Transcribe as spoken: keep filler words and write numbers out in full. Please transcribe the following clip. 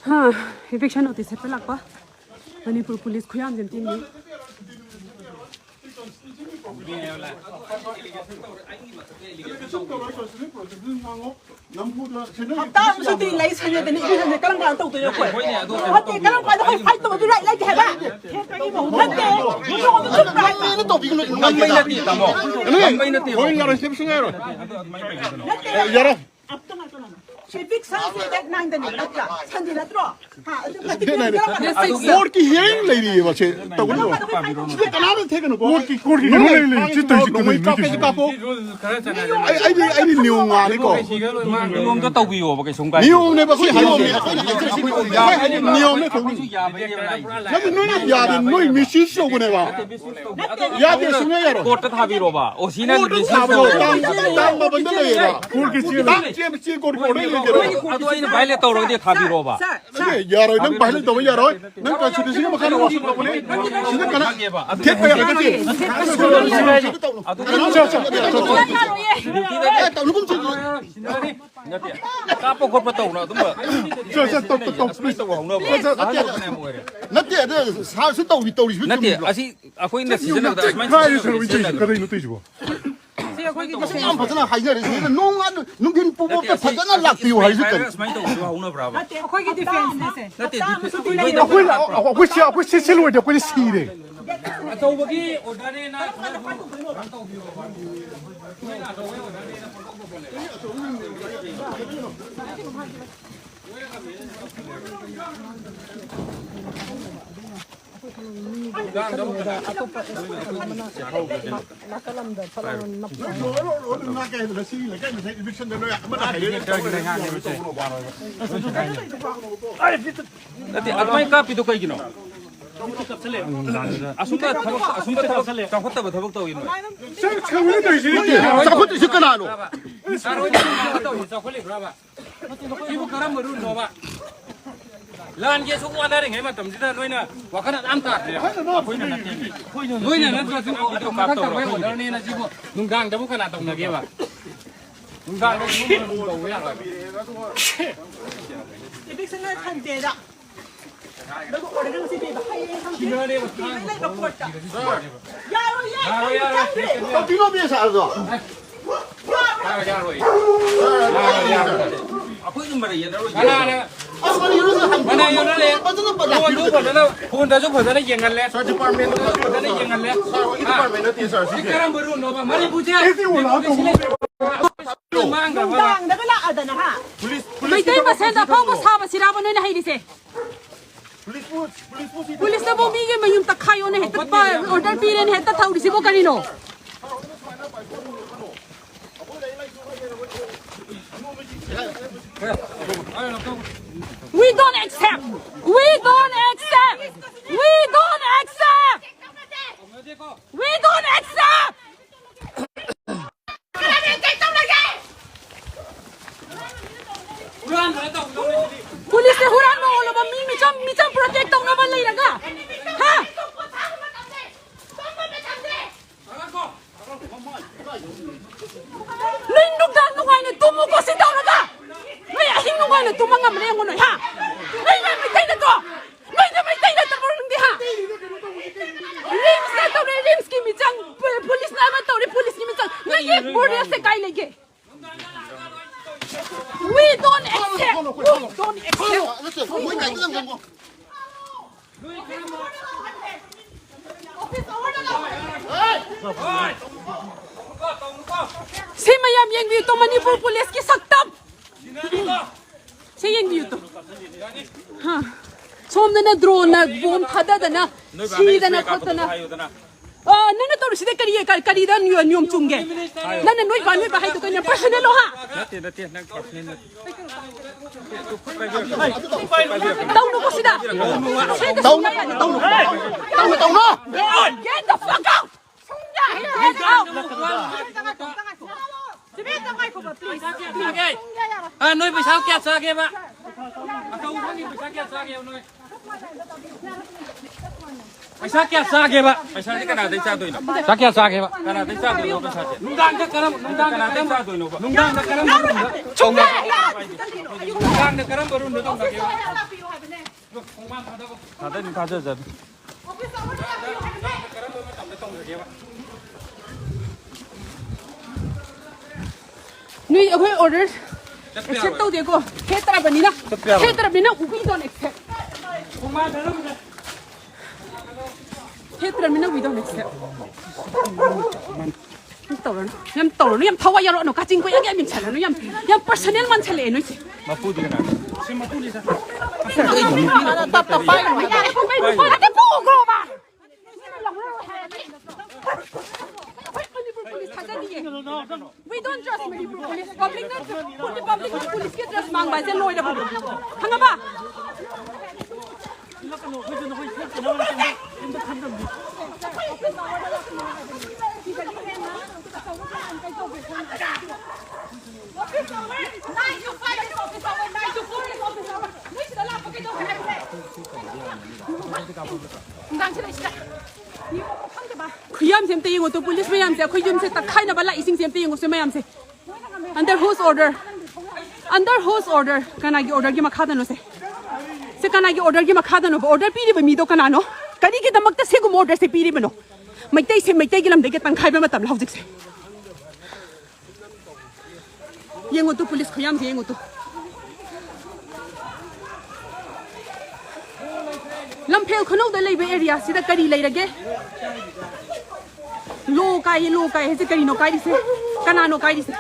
ꯍꯥ, eviction notice ꯍꯦꯛꯇ ꯂꯥꯛꯄ꯫ ꯃꯅꯤꯄꯨꯔ ꯄꯨꯂꯤꯁ ꯈꯨꯌꯥꯝꯁꯦ ꯑꯝꯇ ꯌꯦꯡꯕꯤꯌꯨ꯫ ꯍꯞꯇꯥ ꯑꯃ ꯁꯨꯇꯤ ꯂꯩ ꯁꯅꯗꯅ eviction ꯁꯦ ꯀꯔꯝ ꯀꯥꯟꯗ ꯇꯧꯗꯣꯏꯅꯣ ꯑꯩꯈꯣꯏ? ꯅꯠꯇꯦ, ꯀꯔꯝ ꯀꯥꯟꯗ ꯑꯩꯈꯣꯏ fight ꯇꯧꯕꯒꯤ right ꯂꯩꯒꯦ ꯍꯥꯏꯕ? ꯅꯠꯇꯦ, ꯅꯣꯡꯃ ꯆꯨꯞꯄ꯭ꯔꯥ ꯍꯥꯏꯕ? ꯅꯝꯕꯩ ꯅꯠꯇꯦ, ꯇꯥꯃꯣ꯫ ꯅꯝꯕꯩ ꯅꯠꯇꯦ꯫ ꯍꯣꯏ, ꯌꯥꯔꯣꯏ, ꯁꯦꯝꯕ ꯁꯨꯡꯌꯥ ꯌꯥꯔꯣꯏ꯫ ꯅꯠꯇꯦ꯫ ꯌꯥꯔꯣꯏ꯫ ꯑꯝꯇ ꯉꯥꯏꯈꯣ ꯅꯪ꯫ Civic Sunday date nine ꯗꯅꯦ ꯅꯠꯇ꯭ꯔꯥ? Sunday ꯅꯠꯇ꯭ꯔꯣ? ꯍꯥ, ꯑꯗꯨ ꯀꯔꯝ ꯀꯥꯟꯗ ꯀꯣꯔꯠꯀꯤ hearing ꯂꯩꯔꯤꯌꯦꯕ, ꯁꯦ ꯇꯧꯒꯅꯨ꯫ ꯀꯅꯥꯝꯇ ꯊꯦꯛꯀꯅꯨꯀꯣ꯫ ꯀꯣꯔꯠꯀꯤ, ꯀꯣꯔꯠꯀꯤ ꯅꯣꯏ ꯀꯩꯅꯣ ꯂꯩ, ꯂꯩ, ꯁꯤ ꯇꯧꯔꯤꯁꯤ ꯅꯣꯡꯃꯩ ꯀꯩꯅꯣ? ꯀꯥꯞꯄꯁꯤ ꯀꯥꯞꯄꯣ꯫ ꯑꯩ, ꯑꯩꯗꯤ, ꯑꯩꯗꯤ ꯅꯤꯌꯣꯝ ꯉꯥꯛꯅꯤꯀꯣ꯫ ꯅꯤꯌꯣꯝꯗꯣ ꯇꯧꯕꯤꯌꯣꯕ, ꯀꯩꯁꯨꯝ ꯀꯥꯏꯗꯦ꯫ ꯅꯤꯌꯣꯝꯅꯦꯕ, ꯑꯩꯈꯣꯏ ꯍꯥꯏꯗꯣꯏꯅꯦ꯫ ꯑꯩꯈꯣꯏꯅ ꯍꯥꯏꯗꯣꯏꯁꯦ ꯅꯤꯌꯣꯝꯅꯦ ꯇꯧꯕꯤꯌꯣ꯫ ꯌꯥꯕꯩꯅꯦꯕ ꯂꯥꯛꯏꯁꯦ꯫ ꯅꯠꯇꯦ, ꯅꯣꯏꯅ ꯌꯥꯗꯦ, ꯅꯣꯏ misuse ꯇꯧꯕꯅꯦꯕ꯫ ꯌꯥꯗꯦ, ꯁꯨꯡꯌꯥ ꯌꯥꯔꯣꯏ꯫ ꯀꯣꯔꯠꯇ ꯊꯥꯕꯤꯔꯣꯕ꯫ ꯑꯣ, ꯁꯤꯅ ꯀꯣꯔꯠꯇ ꯊꯥꯕꯗꯣ ꯇꯥꯡ, ꯇꯥꯡ ꯃꯥꯄꯟꯗ ꯂꯩꯌꯦꯕ꯫ ꯀꯣꯔꯠꯀꯤ ꯆꯦ ꯂꯩ꯫ ꯇꯥꯡ ꯆꯦ, ꯆꯦ ꯀꯣꯔꯠ, ꯀꯣꯔꯠ ꯂꯩ ꯂꯩꯖꯔꯣ꯫ ꯑꯗꯣ ꯑꯩꯅ violate ꯇꯧꯔꯒꯗꯤ ꯊꯥꯕꯤꯔꯣꯕ꯫ ꯅꯠꯇꯦ, ꯌꯥꯔꯣꯏ, ꯅꯪ violate ꯇꯧꯕ ꯌꯥꯔꯣꯏ꯫ ꯅꯪ constitution ꯃꯈꯥꯗ ꯋꯥꯁꯛ ꯇꯧꯕꯅꯦ꯫ ꯁꯤꯗ ꯀꯅꯥ ꯊꯦꯠꯄ ꯌꯥꯔꯣꯏ, ꯅꯠꯇꯦ꯫ ꯁꯥꯔ, ꯁꯥꯔ, ꯁꯥꯔ, ꯁꯥꯔ, ꯁꯥꯔ꯫ ꯑꯦ, ꯇꯧꯅꯨ, ꯀꯨꯝꯁꯤ꯫ ꯅꯠꯇꯦ, ꯀꯥꯞꯄ ꯈꯣꯠꯄ ꯇꯧꯅ ꯑꯗꯨꯝꯕ꯫ ꯁꯥꯔ, ꯁꯥꯔ, ꯇꯧ-, ꯇꯧ-, ꯇꯧ-, please꯫ ꯑꯍꯟ ꯐꯅꯌꯥꯝ ꯑꯣꯏꯔꯦ꯫ ꯅꯠꯇꯦ, ꯑꯗꯨ ꯁꯥꯔꯁꯨ ꯇꯧꯔꯤ, ꯇꯧꯔꯤꯁꯤꯕꯨ ꯅꯠꯇꯦ, ꯆꯨꯝꯕ꯭ꯔꯣ? ꯑꯁꯤ ꯑꯩꯈꯣꯏꯅ ꯁꯤꯖꯤꯟꯅꯕꯗ ꯑꯁꯨꯃꯥꯏꯅ ꯀꯥꯏꯔꯦ, ꯁꯥꯔ, ꯁꯤꯖꯤꯟꯅꯕ ꯏꯟꯆꯤꯁꯦ ꯀꯗꯩꯅꯣ ꯇꯧꯔꯤꯁꯤꯕꯣ? ꯁꯤ ꯑꯩꯈꯣꯏꯒꯤ ꯌꯥꯝ ꯐꯖꯅ ꯍꯥꯏꯖꯔꯦ꯫ ꯁꯤꯗ ꯅꯣꯡ ꯉꯥ-, ꯅꯨꯡꯊꯤꯟ ꯄꯨꯡ ꯅꯠꯇꯦ, ꯐꯥꯎꯗ ꯑꯁꯤ ꯐꯖꯅ ꯂꯥꯛꯄꯤꯌꯨ ꯍꯥꯏꯔꯤꯁꯤ ꯀꯔꯤ? Fire ꯑꯁꯨꯃꯥꯏꯅ ꯇꯧꯕꯁꯨ ꯍꯧꯅꯕ꯭ꯔꯕ? ꯅꯠꯇꯦ, ꯑꯩꯈꯣꯏꯒꯤ defense ꯅꯦ ꯁꯦ꯫ ꯅꯠꯇꯦ, ꯍꯞꯇꯥ ꯑꯃ ꯁꯨꯇꯤ ꯑꯩꯈꯣꯏ, ꯂꯩ꯫ ꯑꯩꯈꯣꯏ, ꯑꯩꯈꯣꯏ ꯁꯤ, ꯁꯤ ꯂꯣꯏꯔꯗꯤ ꯑꯩꯈꯣꯏꯗꯤ ꯁꯤꯔꯦ꯫ ꯑꯆꯧꯕꯒꯤ order ꯅꯦꯅ ꯈꯔ ꯀꯩꯅꯣ ꯇꯧꯕꯤꯌꯣ꯫ ꯅꯠꯇꯦ, ꯑꯗꯨꯃꯥꯏꯅ ꯀꯥꯞꯄꯤꯗꯣ ꯀꯩꯒꯤꯅꯣ? ꯑꯁꯨꯝꯕ ꯊꯕꯛ, ꯑꯁꯨꯝꯕ ꯊꯕꯛ, ꯆꯥꯎꯈꯠꯇꯕ ꯊꯕꯛ ꯇꯧꯏ ꯅꯣꯏ꯫ ꯆꯥꯎꯈꯠꯇꯣꯏꯁꯤ ꯀꯅꯥꯅꯣ? ꯆꯥꯎꯈꯠꯂꯤꯕ꯭ꯔꯕ? ꯁꯤꯕꯨ ꯀꯔꯝꯕ rule ꯅꯣꯕ? ꯂꯥꯟꯒꯤ ꯑꯁꯨꯛ ꯋꯥꯅꯔꯤꯉꯩ ꯃꯇꯝꯁꯤꯗ ꯅꯣꯏꯅ ꯋꯥꯈꯜ ꯑꯗꯨꯝ ꯇꯥꯗ꯭ꯔꯦ꯫ ꯑꯩꯈꯣꯏꯅ ꯅꯠꯇꯦ꯫ ꯅꯣꯏꯅ ꯅꯠꯇ꯭ꯔꯁꯨ ꯃꯊꯛ ꯊꯪꯕ order ꯅꯦꯅ ꯁꯤꯕꯨ ꯅꯨꯡꯗꯥꯡꯗꯕꯨ ꯀꯅꯥ ꯇꯧꯅꯒꯦꯕ? ꯅꯨꯡꯗꯥꯡꯗ ꯁꯤꯒꯨꯝꯕ rule ꯇꯧꯕ ꯌꯥꯔꯣꯏ꯫ Eviction ꯊꯝꯗꯦꯗ꯫ ꯑꯗꯨꯒ order ꯉꯁꯤ ꯄꯤꯕ꯫ ꯍꯌꯦꯡ ꯊꯝꯗꯦ꯫ ꯂꯩꯕ court ꯇ꯫ ꯌꯥꯔꯣꯏꯌꯦ꯫ ꯌꯥꯔꯣꯏ, ꯌꯥꯔꯣꯏ꯫ ꯊꯝꯗꯦ꯫ ꯇꯧꯕꯤꯔꯣ, ꯃꯤ ꯁꯥꯔꯗꯣ꯫ ꯌꯥꯔꯣꯏ, ꯌꯥꯔꯣꯏ꯫ ꯌꯥꯔꯣꯏ, ꯌꯥꯔꯣꯏ꯫ ꯑꯩꯈꯣꯏꯒꯤ ꯃꯔꯩ ꯌꯦꯠꯅꯔꯣꯏ꯫ ꯀꯅꯥꯅ? ꯑꯁ, ꯃꯔꯩ ꯌꯦꯠꯅꯔꯣꯏ꯫ ꯐꯖꯅ ꯄꯗ-꯫ ꯐꯣꯟꯗꯨ ꯐꯖꯅ, ꯐꯣꯟꯗꯁꯨ ꯐꯖꯅ ꯌꯦꯡꯍꯜꯂꯦ꯫ Sir, department ꯗꯣ ꯐꯖꯅ ꯌꯦꯡꯍꯜꯂꯦ꯫ Sir, ꯍꯣꯏꯒꯤ department ꯅꯠꯇꯦ, sir, ꯁꯤ ꯁꯤꯁꯦ꯫ ꯀꯔꯝꯕ rule ꯅꯣꯕ? ꯃꯅꯤꯄꯨꯔꯁꯦ ꯃꯥꯡꯈ꯭ꯔꯕ? ꯅꯨꯡꯗꯥꯡꯗꯒ ꯂꯥꯛꯑꯗꯅ, ꯍꯥ? Police, police ꯃꯩꯇꯩ ꯃꯁꯦꯟꯗ ꯑꯐꯥꯎꯕ ꯁꯥꯕꯁꯤꯔꯥꯕ ꯅꯣꯏꯅ ꯍꯩꯔꯤꯁꯦ? Police ꯄꯨ-, police ꯄꯨ ꯁꯤ ꯄꯨꯂꯤꯁꯇꯕꯨ ꯃꯤꯒꯤ ꯃꯌꯨꯝ ꯇꯛꯈꯥꯏꯌꯣꯅ ꯍꯦꯛꯇ ꯄꯥ-, order ꯄꯤꯔꯦꯅ ꯍꯦꯛꯇ ꯊꯧꯔꯤꯁꯤꯕꯣ ꯀꯔꯤꯅꯣ? We don't accept! We don't accept! We don't accept! We don't accept! ꯄꯨꯂꯤꯁꯁꯦ ꯍꯨꯔꯥꯟꯕ ꯑꯣꯜꯂꯕ ꯃꯤ ꯃꯤꯆꯝ, ꯃꯤꯆꯝ protect ꯇꯧꯅꯕ ꯂꯩꯔꯒ? ꯍꯥ? ꯅꯣꯏ ꯅꯨꯡꯗꯥꯡ ꯅꯨꯡꯉꯥꯏꯅ ꯇꯨꯝꯃꯨꯀꯣ ꯁꯤ ꯇꯧꯔꯒ? ꯅꯣꯏ ꯑꯍꯤꯡ ꯅꯨꯡꯉꯥꯏꯅ ꯇꯨꯝꯕ ꯉꯝꯕ꯭ꯔꯥ ꯌꯦꯡꯉꯨ ꯅꯣꯏ, ꯍꯥ? ꯅꯣꯏ ꯃꯩꯇꯩ ꯅꯠꯇ꯭ꯔꯣ? ꯅꯣꯏꯗꯤ ꯃꯩꯇꯩ ꯅꯠꯇꯕ꯭ꯔꯣ ꯅꯪꯗꯤ, ꯍꯥ? ꯔꯤꯝꯁꯇ ꯇꯧꯔꯦ, ꯔꯤꯝꯁꯀꯤ ꯃꯤꯆꯪ, ꯄꯨ-, ꯄꯨꯂꯤꯁꯅ ꯑꯃ ꯇꯧꯔꯦ, ꯄꯨꯂꯤꯁꯀꯤ ꯃꯤꯆꯪ꯫ ꯅꯣꯏꯒꯤ ꯃꯣꯔꯦꯜꯁꯦ ꯀꯥꯏ ꯂꯩꯒꯦ? We don't accept. We don't accept. ꯅꯠꯇꯦ, ꯃꯣꯏ ꯀꯥꯏꯗ ꯂꯪꯒꯅꯣ? ꯁꯤ ꯃꯌꯥꯝ ꯌꯦꯡꯕꯤꯌꯨ ꯇꯣ, ꯃꯅꯤꯄꯨꯔ ꯄꯨꯂꯤꯁꯀꯤ ꯁꯛꯇꯝ꯫ ꯁꯤ ꯌꯦꯡꯕꯤꯌꯨ ꯇꯣ꯫ ꯍꯥ꯫ ꯁꯣꯝꯗꯅ drone ꯅ bomb ꯊꯥꯗꯗꯅ, ꯁꯤꯗꯅ ꯈꯣꯠꯇꯅ꯫ ꯑ, ꯅꯪꯅ ꯇꯧꯔꯤꯁꯤꯗꯤ ꯀꯔꯤ, ꯀꯔꯤ, ꯀꯔꯤꯗ ꯅꯤꯌꯣ-, ꯅꯤꯌꯣꯝ ꯆꯨꯝꯒꯦ? ꯅꯪꯅ ꯅꯣꯏ ꯕꯥ ꯅꯣꯏ ꯕꯥ ꯍꯥꯏꯗꯣ ꯀꯩꯅꯣ, personal ꯂꯣ, ꯍꯥ? ꯅꯠꯇꯦ, ꯅꯠꯇꯦ, ꯅꯪ personal ꯅꯠꯇꯦ꯫ ꯇꯧꯅꯨꯀꯣ ꯁꯤꯗ꯫ ꯁꯤꯗ ꯇꯧꯅꯨ, ꯁꯨꯡꯌꯥ ꯌꯥꯗꯦ꯫ ꯇꯧꯅꯨ, ꯇꯧꯅꯨ꯫ Get the fuck out! ꯁꯨꯡꯌꯥ ꯍꯦꯛ ꯌꯥꯗꯦ꯫ Out! ꯆꯦꯕꯦ, ꯑꯝꯇ ꯉꯥꯏꯈꯣꯕ, please꯫ ꯄꯩꯁꯥ ꯀꯌꯥ ꯆꯥꯒꯦ? ꯁꯨꯡꯌꯥ ꯌꯥꯔꯣꯏ꯫ ꯑ, ꯅꯣꯏ ꯄꯩꯁꯥ ꯀꯌꯥ ꯆꯥꯒꯦꯕ? ꯑꯆꯧꯕꯒꯤ ꯄꯩꯁꯥ ꯀꯌꯥ ꯆꯥꯒꯦꯕ ꯅꯣꯏ? ꯄꯩꯁꯥ ꯀꯌꯥ ꯆꯥꯒꯦꯕ? ꯄꯩꯁꯥꯁꯦ ꯀꯅꯥꯗꯩ ꯆꯥꯗꯣꯏꯅꯣ? ꯄꯩꯁꯥ ꯀꯌꯥ ꯆꯥꯒꯦꯕ? ꯀꯅꯥꯗꯩ ꯆꯥꯗꯣꯏꯅꯣ ꯄꯩꯁꯥꯁꯦ? ꯅꯨꯡꯗꯥꯡꯗ ꯀꯔꯝ ꯅꯨꯡꯗꯥꯡꯗ ꯀꯅꯥꯗꯩ ꯀꯔꯝ ꯆꯥꯗꯣꯏꯅꯣꯕ? ꯅꯨꯡꯗꯥꯡꯗ ꯀꯔꯝꯕ ꯔꯨꯝꯗ? ꯅꯨꯡꯗꯥꯡꯗ ꯀꯔꯝꯕ ꯔꯨꯝꯗ ꯇꯧꯅꯒꯦꯕ? ꯊꯥꯗꯅꯤ, ꯊꯥꯖꯖꯅꯤ꯫ ꯅꯣꯏ ꯑꯩꯈꯣꯏ ꯑꯣꯔꯗꯔ ꯑꯦꯛꯁꯦꯞ ꯇꯧꯗꯦꯀꯣ꯫ ꯁꯦꯠꯇ꯭ꯔꯕꯅꯤꯅ꯫ ꯆꯠꯄ ꯌꯥꯔꯣꯏ꯫ ꯁꯦꯠꯇ꯭ꯔꯕꯅꯤꯅ we don't accept꯫ ꯁꯦꯠꯇ꯭ꯔꯕꯅꯤꯅ we don't accept꯫ ꯌꯥꯝ ꯇꯧꯔꯅꯨ꯫ ꯌꯥꯝ ꯇꯧꯔꯅꯨ꯫ ꯌꯥꯝ ꯊꯋꯥꯏ ꯌꯥꯎꯔꯛꯑꯅꯨ꯫ ꯀꯥꯆꯤꯟ ꯀꯣꯏꯌꯥꯒ ꯌꯥꯝ ꯌꯦꯡꯁꯜꯂꯅꯨ꯫ ꯌꯥꯝ, ꯌꯥꯝ ꯄꯔꯁꯅꯦꯜ ꯃꯥꯟꯁꯜꯂꯛꯑꯦ ꯅꯣꯏꯁꯦ꯫ ꯃꯄꯨꯗꯤ ꯀꯅꯥꯅꯣ? ꯁꯤ ꯃꯄꯨꯅꯤꯗ꯫ ꯌꯥꯔꯦ, ꯄꯨꯡ ꯀꯩ ꯄꯨꯡ ꯑꯗꯨ ꯄꯨꯈ꯭ꯔꯣꯕ꯫ ꯑꯩꯈꯣꯏ ꯃꯅꯤꯄꯨꯔ ꯄꯨꯂꯤꯁ ꯊꯥꯖꯗꯤꯌꯦ꯫ We don't trust Manipur police. Public ꯅ, ꯄꯨꯂꯤ-, public ꯅ ꯄꯨꯂꯤꯁꯀꯤ ꯗ꯭ꯔꯦꯁ ꯃꯥꯡꯕ ꯍꯥꯏꯁꯦ ꯂꯣꯏꯔꯕꯅꯦ꯫ ꯈꯪꯉꯕ? ꯈꯨꯌꯥꯝꯁꯦ ꯑꯝꯇ ꯌꯦꯡꯉꯣ ꯇꯨ, ꯄꯨꯂꯤꯁ ꯃꯌꯥꯝꯁꯦ ꯑꯩꯈꯣꯏ ꯌꯨꯝꯁꯦ ꯇꯛꯈꯥꯏꯅꯕ ꯂꯥꯛꯏꯁꯤꯡꯁꯦ ꯑꯝꯇ ꯌꯦꯡꯉꯣ ꯁꯤ ꯃꯌꯥꯝꯁꯦ꯫ Under whose order? Under whose order? ꯀꯅꯥꯒꯤ ꯑꯣꯔꯗꯔꯒꯤ ꯃꯈꯥꯗꯅꯣ ꯁꯦ? ꯁꯦ ꯀꯅꯥꯒꯤ ꯑꯣꯔꯗꯔꯒꯤ ꯃꯈꯥꯗꯅꯣꯕ? ꯑꯣꯔꯗꯔ ꯄꯤꯔꯤꯕ ꯃꯤꯗꯣ ꯀꯅꯥꯅꯣ? ꯀꯔꯤꯒꯤꯗꯃꯛꯇ ꯁꯤꯒꯨꯝꯕ ꯑꯣꯔꯗꯔꯁꯦ ꯄꯤꯔꯤꯕꯅꯣ? ꯃꯩꯇꯩꯁꯦ ꯃꯩꯇꯩꯒꯤ ꯂꯝꯗꯒꯤ ꯇꯪꯈꯥꯏꯕ ꯃꯇꯝꯂ ꯍꯧꯖꯤꯛꯁꯦ? ꯌꯦꯡꯉꯨ ꯇꯨ, ꯄꯨꯂꯤꯁ ꯈꯨꯌꯥꯝꯁꯦ ꯌꯦꯡꯉꯨ ꯇꯨ꯫ ꯂꯝꯐꯦꯜ ꯈꯨꯅꯧꯗ ꯂꯩꯕ ꯑꯦꯔꯤꯌꯥꯁꯤꯗ ꯀꯔꯤ ꯂꯩꯔꯒꯦ? ꯂꯣ ꯀꯥꯏꯌꯦ, ꯂꯣ ꯀꯥꯏ ꯍꯥꯏꯁꯦ ꯀꯔꯤꯅꯣ ꯀꯥꯏꯔꯤꯁꯦ? ꯀꯅꯥꯅꯣ ꯀꯥꯏꯔꯤꯁꯦ?